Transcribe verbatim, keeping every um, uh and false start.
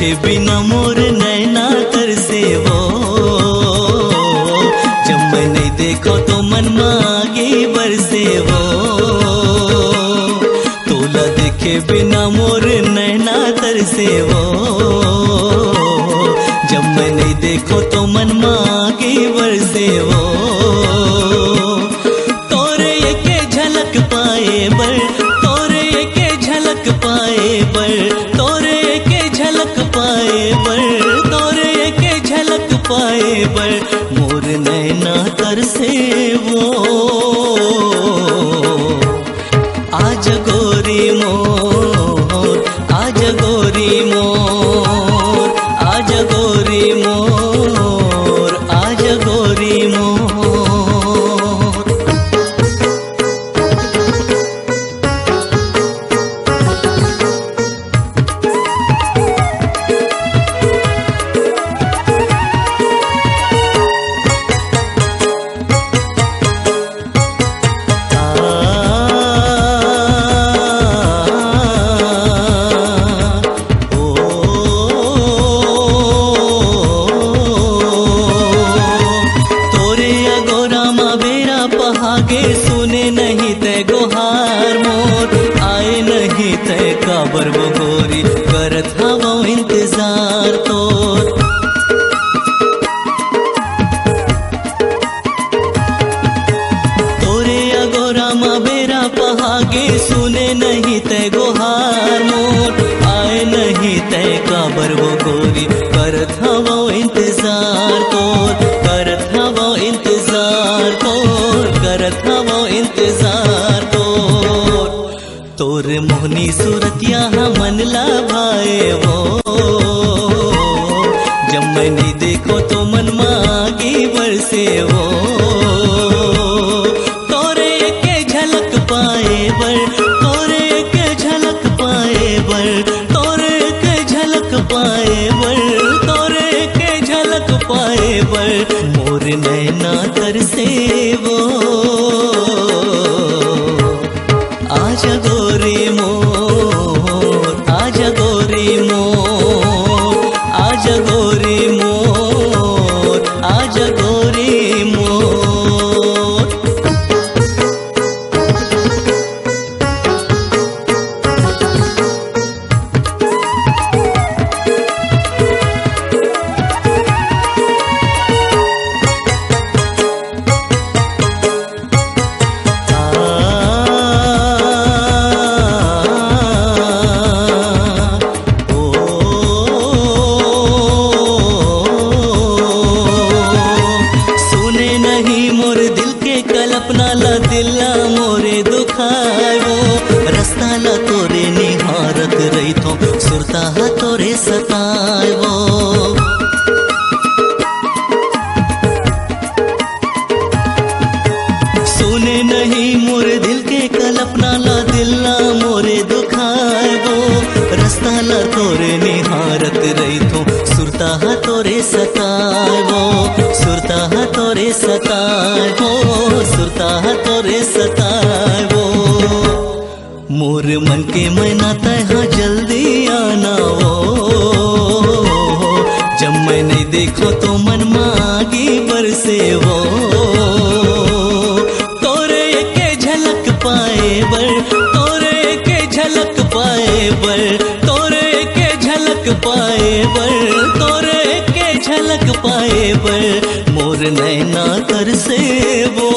के बिना मोर नैना तरसे वो, जब मैं नहीं देखो तो मन मागे बरसे वो। तोला देखे बिना मोर नैना तरसे वो, जब मैं नहीं देखो तो मन मागे बरसे वो। तोरे एके झलक पाए बर, तोरे एके झलक पाए बर, तोरे एके झलक पाए बर, तोरे एके झलक पाए बर मोर नैना तरसे वो। आज गोरी मोर, आज गोरी मोर, आज गोरी मोर, आज गोरी मोर। तोरे अगोरा मा बेरा पहागे, सुने नहीं तै गोहार मोर, आए नहीं तै काबर वो गोरी, करत हवं इंतजार तोर। तोरे अगोरा मा बेरा पहागे, सुने नहीं तै गोहार मोर, आए नहीं तै काबर वो गोरी, करत हवं इंतजार तोर, करत हवं इंतजार तोर, करत हवं इंतजार तोर। तोर मोहनी सूरतिया ह मन ला भाए वो, जब मैं नहीं देखो तो मन मागे बरसे वो। तोरे एके झलक पाए बर, तोरे एके झलक पाए बर, तोरे एके झलक पाए बर, तोरे एके झलक पाए बर मोर नैना तरसे वो। आजा गोरी मोर, आजा गोरी मोर, आजा गोरी मोर, आजा गोरी मोर। सुने नहीं मोर दिल के कल्पना ला, दिल ला मोरे दुखाए वो। रस्ता ला तोरे निहारत रहिथों, सुरता हा तोरे सताए वो। सुने नहीं मोर दिल के कल्पना ला, दिल ला मोरे दुखाए वो। रस्ता ला तोरे निहारत रहिथों, सुरता हा तोरे सताए वो, सुरता हा तोरे सताए वो, सुरता हा तोरे सताए वो। मोर मन के मैना तैं हा जल्दी आना वो, जब मैं नहीं देखो तो मन मागे बरसे वो। तोरे एके झलक पाए बर, तोरे एके झलक पाए बर, तोरे एके झलक पाए बर, तोरे एके झलक पाए बर मोर नैना तरसे वो।